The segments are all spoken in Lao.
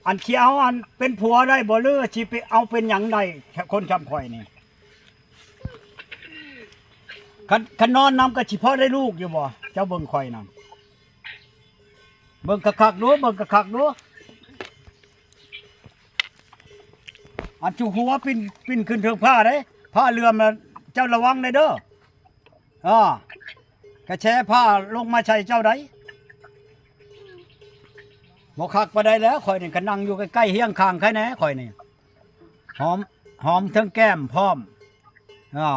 ອັນຊິເອົາອັນເປັນຜົວໄດ້ບໍ່ ຫຼືຊິໄປເອົາເປັນຫຍັງໄດ້ ຄົນຊ່ຳຂ້ອຍນີ້? ຄັນ ຄັນນອນນຳກໍຊິພໍໄດ້ລູກຢູ່ບໍ່? ເຈົ້າເບິ່ງຂ້ອຍນຳ ເບິ່ງຄັກໆດູ ເບິ່ງຄັກໆດູ. ອັນຈຸຫົວປິ່ນ ປິ່ນຂຶ້ນເທິງຟ້າເດ້ ຟ້າເຫຼື່ອມນະ ເຈົ້າລະວັງແດ່ເດີ. ອາ ກະແສຟ້າລົງມາໃສ່ເຈົ້າໃດ. ບໍ່ຄັກປານໃດແລ້ວ ຂ້ອຍນີ້ກະນັ່ງຢູ່ໃກ້ໆ ຮຽງຂ້າງໃຄແນ່ ຂ້ອຍນີ້ ຫອມ ຫອມເທິງແກ້ມພ້ອມ. ອາ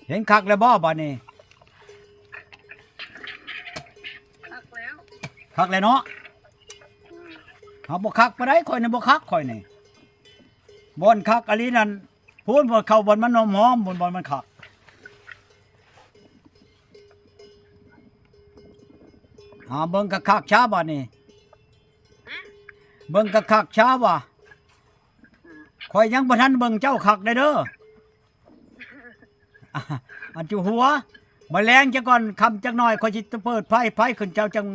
ເຫັນຄັກແລ້ວບໍ່ບາດນີ້? ຄັກແລ້ວ ຄັກແລ້ວເນາະ. ເຮົາບໍ່ຄັກປານໃດ ຂ້ອຍນີ້ບໍ່ຄັກ ຂ້ອຍນີ້ ບ່ອນຄັກອີຫຼີນັ້ນ ພຸ້ນ ບ່ອນເຂົ້າ ບ່ອນມັນຫອມໆ ພຸ້ນ ບ່ອນມັນຄັກ. ຫາເບິ່ງຄັກໆ ຊາບາດນີ້ ເບິ່ງຄັກໆ ຊາວ່າ ຂ້ອຍຍັງບໍ່ທັນເບິ່ງເຈົ້າຄັກເດ້ເດີ. ອັນຈຸຫົວ ມາແລງຈັກກ່ອນ ຄ່ຳຈັກໜ້ອຍ ຂ້ອຍຊິເປີດໄຟ ໄຟຂຶ້ນ ເຈົ້າຈັ່ງ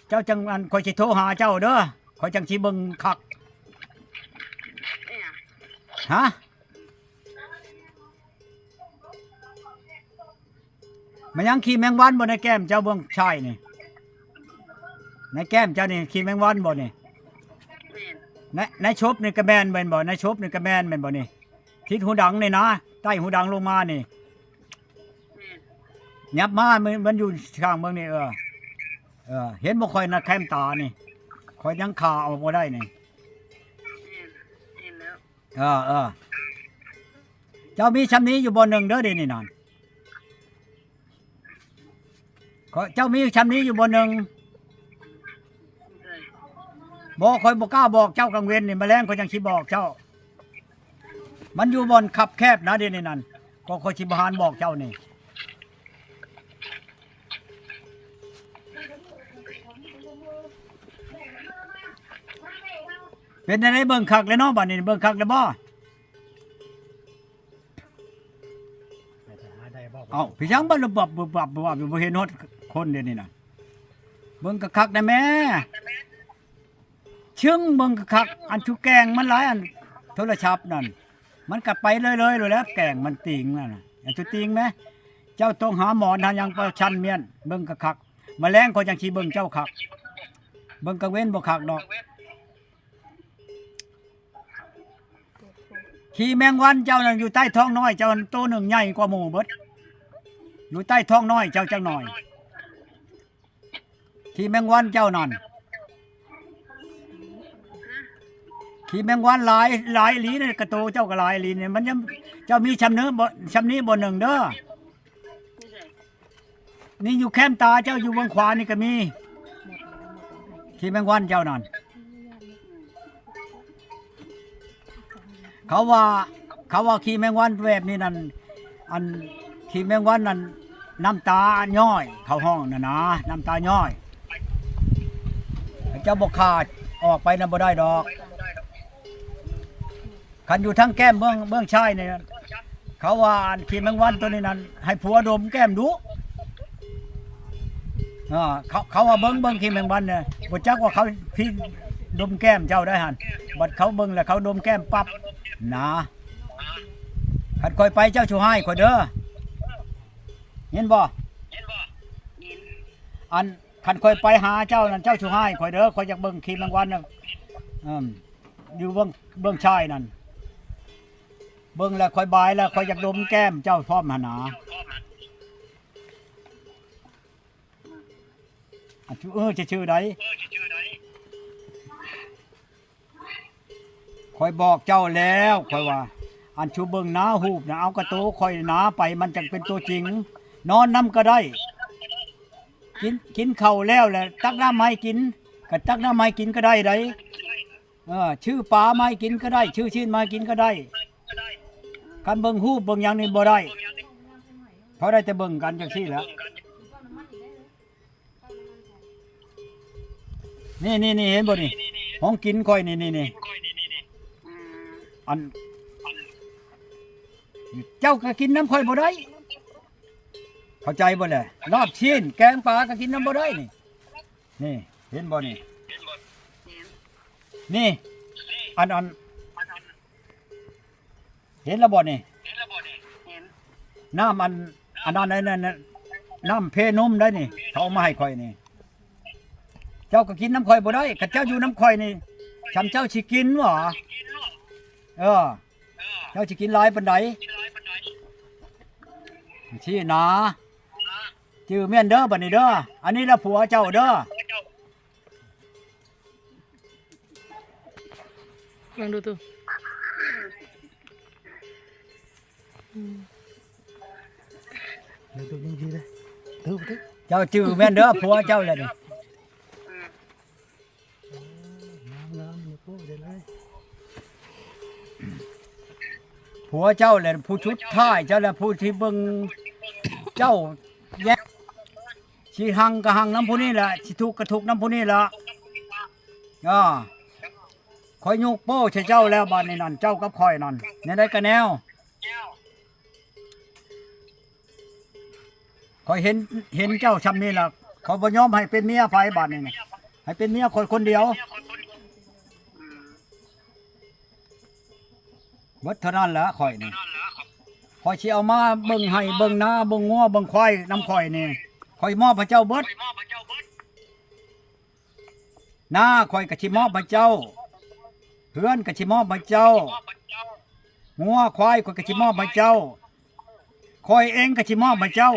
ເຈົ້າຈັ່ງ ອັນ ຂ້ອຍຊິໂທຫາເຈົ້າເດີ ຂ້ອຍຈັ່ງຊິເບິ່ງຄັກ. ຮະ? ແມ່ນຫຍັງ ຂີ້ແມງວັນບໍ່ໃນແກ້ມເຈົ້າເບື້ອງຊ້າຍນີ້? ໃນແກ້ມເຈົ້ານີ້ ຂີ້ແມງວັນບໍ່ນີ້? ແມ່ນ ໃນ ໃນສົບນີ້ກະແມ່ນແມ່ນບໍ່? ໃນສົບນີ້ກະແມ່ນແມ່ນບໍ່ນີ້? ທິດຫູດັງນີ້ນະ ໃຕ້ຫູດັງລົງມານີ້ ແມ່ນ ຫຍັບມາ ມັນ ມັນຢູ່ຂ້າງເບິ່ງນີ້ ເອີ ເອີ ເຫັນບໍ່ ຂ້ອຍນະແຄມຕານີ້ ຂ້ອຍຍັງຄາເອົາບໍ່ໄດ້ນີ້. ແມ່ນ ເຫັນແລ້ວ. ເອີ ເອີ ເຈົ້າມີຊ່ຳນີ້ຢູ່ບໍ່ໜຶ່ງເດີ ດຽວນີ້ນັ້ນ ຂ້ອຍ ເຈົ້າມີຊ່ຳນີ້ຢູ່ບໍ່ໜຶ່ງ? ບໍ່ ຂ້ອຍບໍ່ກ້າບອກເຈົ້າກາງເວັນນີ້ ມາແລງຂ້ອຍຈັ່ງຊິບອກເຈົ້າ. ມັນຢູ່ບ່ອນຄັບແຄບນະ ດຽວນີ້ນັ້ນ ກໍຂ້ອຍຊິບໍ່ຫານບອກເຈົ້ານີ້. ເປັນຈັ່ງໃດ ເບິ່ງຄັກແລ້ວເນາະ ບາດນີ້ເບິ່ງຄັກແລ້ວບໍ່? ເອົ້າ ເປັນຫຍັງບັບບັບບັບບັບ ບໍ່ເຫັນຮອດຄົນດຽວນີ້ນະ ເບິ່ງຄັກໆ ແດ່ແມ້. ຊຶ້ງ ເບິ່ງຄັກໆ ອັນຊຸແກງມັນຫຼາຍ ອັນໂທລະສັບນັ້ນ ມັນກະໄປເລີຍໆ ໂລດແລ້ວ ແກງມັນຕີງນັ້ນນະ ອັນຊຸຕີງແມ້. ເຈົ້າຕ້ອງຫາໝອນຫາຫຍັງປະຊັນມ້ຽນ ເບິ່ງຄັກໆ ມາແລງຂ້ອຍຈັ່ງຊິເບິ່ງເຈົ້າຄັກ ເບິ່ງກາງເວັນບໍ່ຄັກດອກ. ຂີ້ແມງວັນເຈົ້ານັ້ນ ຢູ່ໃຕ້ທ້ອງນ້ອຍເຈົ້ານັ້ນ ໂຕໜຶ່ງໃຫຍ່ກວ່າໝູ່ເບິດ ຢູ່ໃຕ້ທ້ອງນ້ອຍເຈົ້າຈັກໜ້ອຍ. ຂີ້ແມງວັນເຈົ້ານັ້ນ ຂີ້ແມງວັນຫຼາຍ ຫຼາຍອີ່ຫຼີນີ້ ກະໂຕເຈົ້າກະຫຼາຍອີ່ຫຼີນີ້ ມັນຍັງ ເຈົ້າມີຊ່ຳນີ້ບໍ່ ຊ່ຳນີ້ບໍ່ໜຶ່ງເດີ. ນີ້ຢູ່ແຄມຕາເຈົ້າ ຢູ່ເບື້ອງຂວານີ້ກະມີ ຂີ້ແມງວັນເຈົ້ານັ້ນ. ເຂົາວ່າ ເຂົາວ່າຂີ້ແມງວັນແບບນີ້ນັ້ນ ອັນຂີ້ແມງວັນນັ້ນ ນ້ຳຕາຍ້ອຍ ເຂົາຮ້ອງນັ້ນນະ ນ້ຳຕາຍ້ອຍ ເຈົ້າບໍ່ຂ້າ ອອກໄປນຳບໍ່ໄດ້ດອກ. ຄັນຢູ່ທາງແກ້ມເບື້ອງ ເບື້ອງຊ້າຍນີ້ ເຂົາວ່າອັນຂີ້ແມງວັນໂຕນີ້ນັ້ນ ໃຫ້ຜົວດົມແກ້ມດຸ. ເອີ ເຂົາ ເຂົາວ່າເບິ່ງ ເບິ່ງຂີ້ແມງວັນນີ້ ບໍ່ຈັກວ່າເຂົາພີດດົມແກ້ມເຈົ້າໄດ້ຫັ້ນ ບັດເຂົາເບິ່ງແລ້ວເຂົາດົມແກ້ມປັບນະ. ຄັນຂ້ອຍໄປເຈົ້າຊິຮ້າຍຂ້ອຍເດີ ຍິນບໍ່? ອັນ ຄັນຂ້ອຍໄປຫາເຈົ້ານັ້ນ ເຈົ້າຊິຮ້າຍຂ້ອຍເດີ ຂ້ອຍຢາກເບິ່ງຂີ້ແມງວັນນະ ເອີ ຢູ່ເບື້ອງ ເບື້ອງຊ້າຍນັ້ນ ເບິ່ງແລ້ວຂ້ອຍບາຍແລ້ວ ຂ້ອຍຢາກດົມແກ້ມເຈົ້າພ້ອມຫັ້ນນາ. ອັນ ເອີ ຊື່ໆ ໃດ ຂ້ອຍບອກເຈົ້າແລ້ວ ຂ້ອຍວ່າ ອັນ ຊູເບິ່ງໜ້າຮູບນະ ເອົາກະໂຕຂ້ອຍໜາໄປ ມັນຈັ່ງເປັນຕົວຈິງ. ນອນນຳກະໄດ້ ກິນ ກິນເຂົ້າແລ້ວແຫຼະ ຕັກນ້ຳໃຫ້ກິນ ກະຕັກນ້ຳໃຫ້ກິນກະໄດ້ໃດ. ເອີ ຊື້ປາມາໃຫ້ກິນກະໄດ້ ຊື້ຊີ້ນມາໃຫ້ກິນກະໄດ້. ຄັນເບິ່ງຮູບເບິ່ງຫຍັງນີ້ບໍ່ໄດ້ ເຂົາໄດ້ແຕ່ເບິ່ງກັນຈັ່ງຊີ້ແຫຼະ. ນີ້ໆໆ ເຫັນບໍ່ນີ້ ຂອງກິນຂ້ອຍນີ້ໆ ອັນ ເຈົ້າກະກິນນຳຂ້ອຍບໍ່ໄດ້ ເຂົ້າໃຈບໍ່ແຫຼະ? ລາບຊີ້ນ ແກງປາກະກິນນຳບໍ່ໄດ້ນີ້. ນີ້ ເຫັນບໍ່ນີ້? ເຫັນບໍ່? ແມ່ນ ນີ້ ອັນ ອັນ ເຫັນແລ້ວບໍ່ນີ້? ເຫັນ ນ້ຳອັນ ອັນນັ້ນ ນັ້ນ ນ້ຳເພນົມໄດ໋ນີ້ ເຂົາເອົາມາໃຫ້ຂ້ອຍນີ້. ເຈົ້າກໍກິນນຳຂ້ອຍບໍ່ໄດ້ ຄັນເຈົ້າຢູ່ນຳຂ້ອຍນີ້ ຊ່ຳເຈົ້າຊິກິນຫວາ? ເອີ ເຈົ້າຊິກິນຫຼາຍປານໃດ? ຊີ້ນາ ຈື່ແມ່ນເດີ ບັດນີ້ເດີ ອັນນີ້ລະຜົວເຈົ້າເດີ. ລອງດູຕູ້ ອືມ ດູ ດູດີໆເດີ ດູ ດູ ເຈົ້າຈື່ແມ່ນເດີ ຜົວເຈົ້າແຫຼະນີ້. ງາມໆ ນີ້ ໂອ້ ໄດ້ຫຼາຍ ຜົວເຈົ້າແຫຼະ ຜູ້ສຸດທ້າຍເຈົ້າແຫຼະ ຜູ້ທີ່ເບິ່ງເຈົ້າແຍະ ຊິຮັ່ງກໍຮັ່ງນຳຜູ້ນີ້ແຫຼະ ຊິທຸກກໍທຸກນຳຜູ້ນີ້ລະ. ອາ ຂ້ອຍຍົກໂປ້ໃສ່ເຈົ້າແລ້ວ ບາດນີ້ນັ້ນ ເຈົ້າກັບຂ້ອຍນັ້ນ ແນວໃດກໍແນວ. ຂ້ອຍເຫັນ ເຫັນເຈົ້າຊ່ຳນີ້ລະ ຂ້ອຍບໍ່ຍອມໃຫ້ເປັນເມຍໃຜບາດນີ້ນະ ໃຫ້ເປັນເມຍຂ້ອຍຄົນດຽວ ເບິດເທົ່ານັ້ນລະ. ຂ້ອຍນີ້ ຂ້ອຍຊິເອົາມາເບິ່ງໄຮ່ເບິ່ງນາ ເບິ່ງງົວເບິ່ງຄວາຍນຳຂ້ອຍນີ້ ຂ້ອຍມອບໃຫ້ເຈົ້າເບິດ. ນາຂ້ອຍກໍຊິມອບໃຫ້ເຈົ້າ ເຮືອນກໍຊິມອບໃຫ້ເຈົ້າ ງົວຄວາຍຂ້ອຍກໍຊິມອບໃຫ້ເຈົ້າ ຂ້ອຍເອງກໍຊິມອບໃຫ້ເຈົ້າ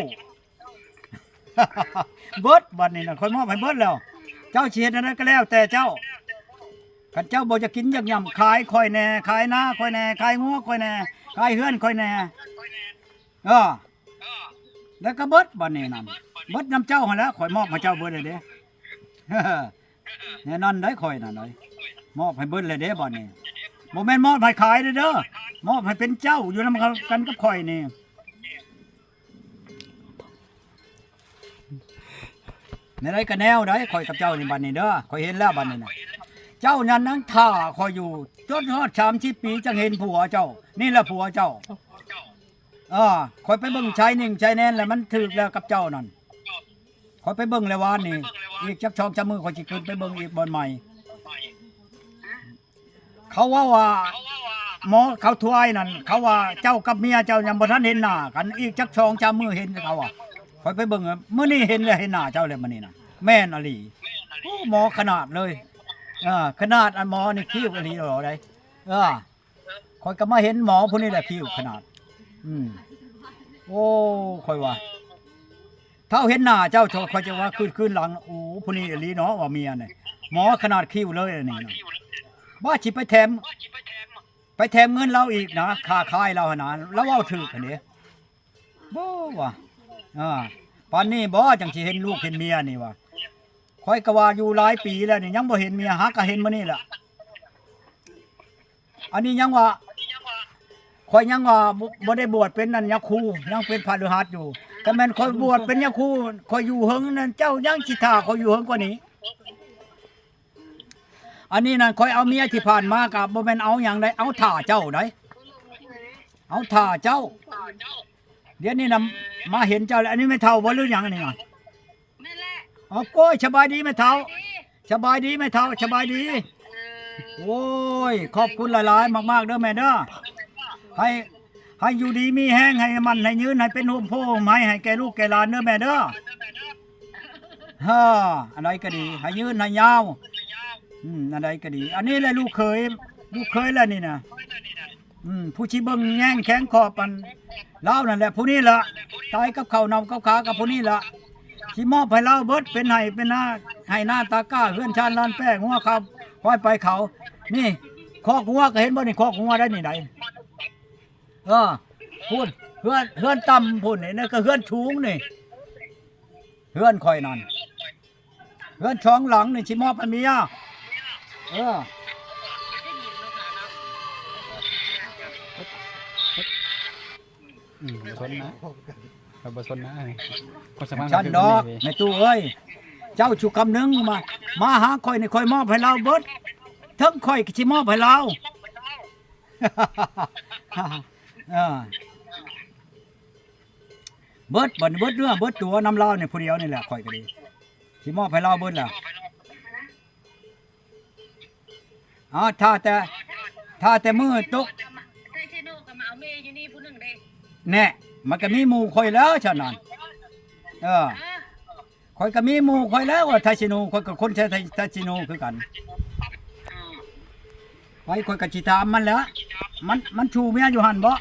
ເບິດ. ບັດນີ້ນະ ຂ້ອຍມອບໃຫ້ເບິດແລ້ວ ເຈົ້າຊິເຮັດແນວໃດກໍແລ້ວແຕ່ເຈົ້າ. ຄັນເຈົ້າບໍ່ຢາກກິນຢາກຫຍ້ຳ ຂາຍຂ້ອຍແດ່ ຂາຍນາຂ້ອຍແດ່ ຂາຍງົວຂ້ອຍແດ່ ຂາຍເຮືອນຂ້ອຍແດ່. ເອີ ແລ້ວກໍເບິດບັດນີ້ນັ້ນ ເບິດນຳເຈົ້າຫັ້ນແຫຼະ ຂ້ອຍມອບໃຫ້ເຈົ້າເບິດແລ້ວເດ້. ແນວນັ້ນໄດ໋ ຂ້ອຍນັ້ນໄດ໋ ມອບໃຫ້ເບິດແລ້ວເດ້ບັດນີ້ ບໍ່ແມ່ນມອບໃຫ້ຂາຍເດີ ມອບໃຫ້ເປັນເຈົ້າຢູ່ນຳກັນກັບຂ້ອຍນີ້. ແນວໃດກໍແນວໃດ ຂ້ອຍກັບເຈົ້ານີ້ ບັດນີ້ເດີ ຂ້ອຍເຫັນແລ້ວບັດນີ້ນະ ເຈົ້າຍັງນັ່ງຖ້າຂ້ອຍຢູ່ຈົນຮອດສາມສິບປີ ຈັ່ງເຫັນຜົວເຈົ້າ. ນີ້ແຫຼະຜົວເຈົ້າ. ເອີ ຂ້ອຍໄປເບິ່ງຊາຍໜິງຊາຍແນນແລ້ວ ມັນຖືກແລ້ວກັບເຈົ້ານັ້ນ ຂ້ອຍໄປເບິ່ງແລ້ວວານນີ້ ອີກຈັກສອງສາມມື້ຂ້ອຍຊິຂຶ້ນໄປເບິ່ງອີກບ່ອນໃໝ່. ເຂົາເວົ້າວ່າ ໝໍເຂົາທວາຍນັ້ນ ເຂົາວ່າເຈົ້າກັບເມຍເຈົ້າຍັງບໍ່ທັນເຫັນໜ້າກັນ ອີກຈັກສອງສາມມື້ເຫັນ ເຂົາວ່າ. ຂ້ອຍໄປເບິ່ງ ມື້ນີ້ເຫັນແລ້ວ ເຫັນໜ້າເຈົ້າແລ້ວມື້ນີ້ນະ ແມ່ນອີ່ຫຼີ. ໂອ້ ໝໍຂະໜາດເລີຍ ເອີ ຂະໜາດອັນໝໍນີ້ຄິ້ວອີ່ຫຼີເດ. ເອີ ຂ້ອຍກໍມາເຫັນໝໍຜູ້ນີ້ແຫຼະ ຄິ້ວຂະໜາດ. ອືມ ໂອ້ ຂ້ອຍວ່າ ຖ້າເຫັນໜ້າເຈົ້າ ຂ້ອຍຈະວ່າຄືນ ຄືນຫຼັງ ໂອ້ ຜູ້ນີ້ອີ່ຫຼີເນາະ ວ່າເມຍນີ້ ໝໍຂະໜາດຄິ້ວເລີຍອັນນີ້ນະ. ວ່າຊິໄປແຖມ ໄປແຖມເງິນລາວອີກນະ ຄ່າຂາຍລາວຫັ້ນນະ ລາວເວົ້າຖືກຫັ້ນເດ້. ບໍ່ວ່າ ອ່າ ປານນີ້ບໍ່ ຈັ່ງຊິເຫັນລູກເຫັນເມຍນີ້ວ່າ. ຂ້ອຍກໍວ່າຢູ່ຫຼາຍປີແລ້ວນີ້ ຍັງບໍ່ເຫັນເມຍ ຫາກໍເຫັນມື້ນີ້ແຫຼະ. ອັນນີ້ຍັງວ່າ ຂ້ອຍຍັງວ່າບໍ່ ບໍ່ໄດ້ບວດເປັນອັນຍາຄູ ຍັງເປັນພະລືຫັດຢູ່. ຄັນແມ່ນຂ້ອຍບວດເປັນຍາຄູ ຂ້ອຍຢູ່ເຫິງນັ້ນ ເຈົ້າຍັງຊິຖ້າຂ້ອຍຢູ່ເຫິງກວ່ານີ້. ອັນນີ້ນັ້ນ ຂ້ອຍເອົາເມຍທີ່ຜ່ານມາກໍບໍ່ແມ່ນເອົາຫຍັງໃດ ເອົາຖ້າເຈົ້າໃດ ເອົາຖ້າເຈົ້າ. ດຽວນີ້ນະ ມາເຫັນເຈົ້າແລ້ວ. ອັນນີ້ແມ່ເຖົ້າບໍ່ ຫຼືຫຍັງອັນນີ້ນະ? ແມ່ນແຫຼະ. ເອົາ ໂອ້ຍ ສະບາຍດີແມ່ເຖົ້າ. ສະບາຍດີແມ່ເຖົ້າ ສະບາຍດີ. ເອີ ໂອ້ຍ ຂອບຄຸນຫຼາຍໆ ມາກໆ ເດີແມ່ເດີ. ໃຫ້ ໃຫ້ຢູ່ດີມີແຮງ ໃຫ້ໝັ້ນໃຫ້ຍືນ ໃຫ້ເປັນຮົ່ມໂພຮົ່ມໄຮໃຫ້ແກ່ລູກແກ່ຫຼານເດີແມ່ເດີ. ເອີ ອັນໃດກໍດີ ໃຫ້ຍືນໃຫ້ຍາວ. ອືມ ອັນໃດກໍດີ ອັນນີ້ແຫຼະລູກເຂີຍ ລູກເຂີຍແຫຼະນີ້ນະ. ອືມ ຜູ້ຊິເບິ່ງແຍງແຂງຂອບອັນລາວນັ້ນແຫຼະ ຜູ້ນີ້ລະ ຕາຍກັບເຂົ້າເນົ່າກັບຂາກັບຜູ້ນີ້ລະ. ຊິມອບໃຫ້ລາວເບິດ ເປັນໄຮ່ເປັນນາ ໄຮ່ນາຕາກ້າ ເຮືອນຊານລານແປ້ ງົວຄວາຍໄປເຂົາ. ນີ້ ຄອກງົວກໍເຫັນບໍ່ນີ້ ຄອກງົວໄດ໋ນີ້ໄດ໋. ເອີ ພຸ້ນ ເຮືອນ ເຮືອນຕ່ຳພຸ້ນນີ້ ນີ້ກໍເຮືອນສູງນີ້ ເຮືອນຂ້ອຍນັ້ນ. ເຮືອນສອງຫຼັງນີ້ຊິມອບໃຫ້ເມຍ. ເອີ ອືມ ບໍ່ສົນນະ ຂ້ອຍບໍ່ສົນນະ. ຄົນສຳຄັນ ຊັ້ນດອກ ແມ່ຕູ້ເອີຍ ເຈົ້າຊຸກຳນຶງມາ ມາຫາຂ້ອຍນີ້ ຂ້ອຍມອບໃຫ້ລາວເບິດ ເຖິງຂ້ອຍກໍຊິມອບໃຫ້ລາວ. ເອີ ເບິດ ບັດນີ້ເບິດເນື້ອເບິດຕົວນຳລາວນີ້ຜູ້ດຽວນີ້ແຫຼະ ຂ້ອຍກໍດີ ຊິມອບໃຫ້ລາວເບິດແລ້ວ. ອ້າວ ຖ້າແຕ່ ຖ້າແຕ່ມື້ຕົກ ໄຊຊິໂນກໍມາເອົາແມ່ຢູ່ນີ້ຜູ້ໜຶ່ງເດ້ ແນ່ ມັນກໍມີໝູ່ຂ້ອຍແລ້ວຊັ້ນນັ້ນ ເອີ ເອີ ຂ້ອຍກໍມີໝູ່ຂ້ອຍແລ້ວ ວ່າໄຊຊິໂນ ຂ້ອຍກໍຄົນໄຊ ໄຊຊິໂນຄືກັນ ໄປ ຂ້ອຍກໍຊິຖາມມັນແຫຼະ ມັນ ມັນຊູເມຍຢູ່ຫັ້ນບໍ?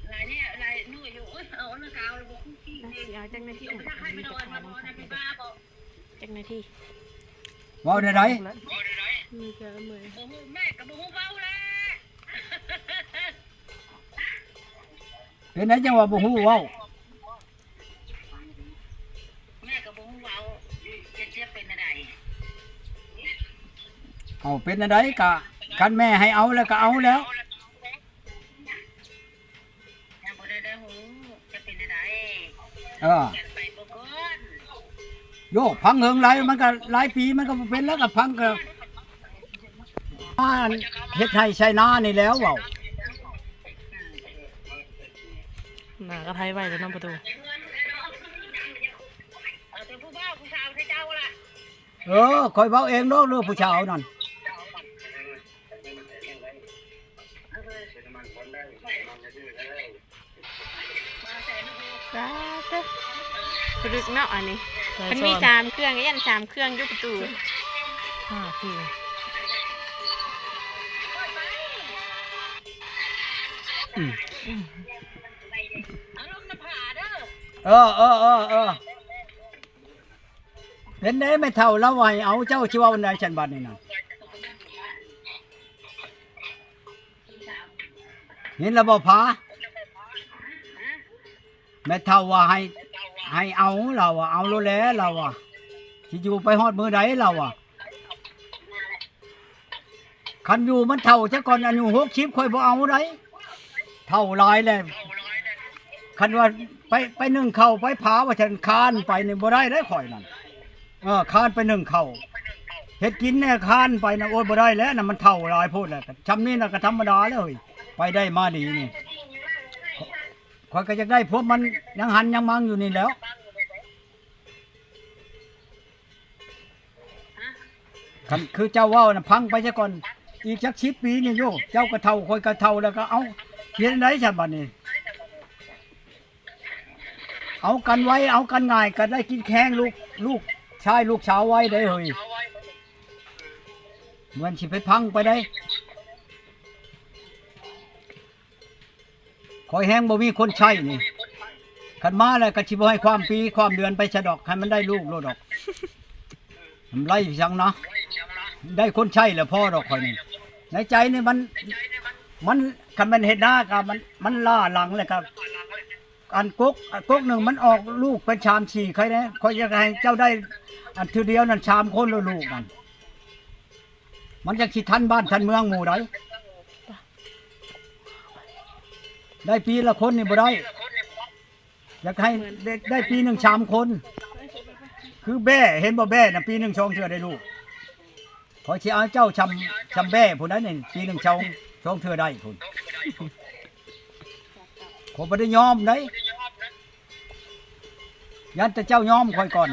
ຫຼາຍແທ້ ຫຼາຍໜ່ວຍຢູ່ ໂອ້ຍ ເອົາອັນນັ້ນກໍເອົາ ບໍ່ຄືກີ້ ຊິເອົາຈັກນາທີ ເອົາໄປຖ້າໃຫ້ໄປນອນ ມານອນໃຫ້ໄປບ້າບໍ? ຈັກນາທີ ເວົ້າແນວໃດ? ເມື່ອຍ ເມື່ອຍ ບໍ່ຮູ້ ແມ່ກໍບໍ່ຮູ້ເວົ້າແຫຼະ ເປັນຫຍັງຈັ່ງວ່າບໍ່ຮູ້ເວົ້າ? ແມ່ກໍບໍ່ຮູ້ເວົ້າ ຈະ ຈະເປັນແນວໃດ? ເອົາ ເປັນແນວໃດກະ ຄັນແມ່ໃຫ້ເອົາແລ້ວກໍເອົາແລ້ວ. ຍັງບໍ່ໄດ້ ໄດ້ຮູ້ຈະເປັນແນວໃດ ເອີ ກັນໄປເບິ່ງກ່ອນ ໂຍ ພັງເຫິງຫຼາຍ ມັນກໍຫຼາຍປີ ມັນກໍບໍ່ເປັນແລ້ວ ກໍພັງກໍ ມາເຮັດໄຮ່ໃສ່ນານີ້ແລ້ວເວົ້າ ໜ້າກໍໄທໄວແລ້ວເນາະປະຕູ ເອີ ຂ້ອຍເວົ້າເອງດອກເລື່ອງຜູ້ສາວນັ້ນ. ສາທຸ ປຶກເນາະ ອັນນີ້ ເພິ່ນມີສາມເຄື່ອງ ຢ້ານສາມເຄື່ອງຢູ່ປະຕູ ຫ້າເຄື່ອງ ອືມ ເອີ ເອີ ເອີ ເອີ ເປັນໃດແມ່ເຖົ້າລາວວ່າໃຫ້ເອົາ ເຈົ້າຊິເວົ້າແນວໃດຊັ້ນບາດນີ້ນະ ເຫັນລະບໍ່ພາ ແມ່ເຖົ້າວ່າໃຫ້ ໃຫ້ເອົາ ລາວວ່າເອົາໂລດແຫຼະ ລາວວ່າ ຊິຢູ່ໄປຮອດມື້ໃດ ລາວວ່າ ຄັນຢູ່ມັນເຖົ້າຊະກ່ອນ ອາຍຸຫົກສິບ ຂ້ອຍບໍ່ເອົາໃດ ເຖົ້າຫຼາຍແລ້ວ ຄັນວ່າໄປ ໄປໜຶ້ງເຂົ້າໄປຜາວ່າຊັ້ນ ຄານໄປນີ້ບໍ່ໄດ້ເດ້ຂ້ອຍນັ້ນ ເອີ ຄານໄປໜຶ້ງເຂົ້າ ເຮັດກິນແດ່ ຄານໄປນະ ໂອ້ຍ ບໍ່ໄດ້ແລ້ວນະ ມັນເຖົ້າຫຼາຍໂພດແລ້ວ ຊ່ຳນີ້ນະກໍທຳມະດາແລ້ວເຮີ້ຍ ໄປໄດ້ມາດີນີ້ ຂ້ອຍກໍຢາກໄດ້ພວກມັນຍັງຫັນຍັງມັງຢູ່ນີ້ແຫຼ້ວ. ຄັນຄືເຈົ້າເວົ້ານະ ຟັງໄປຊະກ່ອນ ອີກຈັກສິບປີນີ້ໂຍ ເຈົ້າກໍເຖົ້າ ຂ້ອຍກໍເຖົ້າ ແລ້ວກໍເອົາ ເຮັດຈັ່ງໃດຊັ້ນບາດນີ້ ເອົາກັນໄວ ເອົາກັນງ່າຍ ກໍໄດ້ກິນແຄງລູກ ລູກຊາຍລູກສາວໄວໄດ໋ເຮີ້ຍ ແມ່ນຊິໄປພັງໄປໄດ໋. ຂ້ອຍແຮງບໍ່ມີຄົນໃຊ້ນີ້ ຄັນມາແລ້ວກໍຊິບໍ່ໃຫ້ຄວາມປີຄວາມເດືອນໄປຊະດອກ ໃຫ້ມັນໄດ້ລູກໂລດດອກ ມັນໄລ່ຫຍັງນະ ໄດ້ຄົນໃຊ້ແລ້ວພໍດອກຂ້ອຍນີ້ ໃນໃຈນີ້ມັນ ມັນ ຄັນແມ່ນເຮັດນາກໍມັນ ມັນລ້າຫຼັງແລ້ວກໍ ອັນກົກ ອັນກົກໜຶ່ງມັນອອກລູກເປັນສາມສີ່ ຂ້ອຍແດ່ ຂ້ອຍຢາກໃຫ້ເຈົ້າໄດ້ ອັນເທື່ອດຽວນັ້ນສາມຄົນໂລດລູກນັ້ນ ມັນຈັ່ງຊິທັນບ້ານທັນເມືອງໝູ່ໃດ໋ ໄດ້ປີລະຄົນນີ້ບໍ່ໄດ້ ຢາກໃຫ້ໄດ້ ໄດ້ປີໜຶ່ງສາມຄົນ ຄືແບ້ ເຫັນບໍ່ ແບ້ນະ ປີໜຶ່ງສອງເທື່ອໄດ້ລູກ ຂ້ອຍຊິເອົາເຈົ້າຊ່ຳ ຊ່ຳແບ້ພຸ້ນໃດ໋ນີ້ ປີໜຶ່ງສອງ ສອງເທື່ອໄດ້ພຸ້ນ ຂ້ອຍບໍ່ໄດ້ຍອມໃດ໋ ຢ້ານແຕ່ເຈົ້າຍອມຂ້ອຍກ່ອນ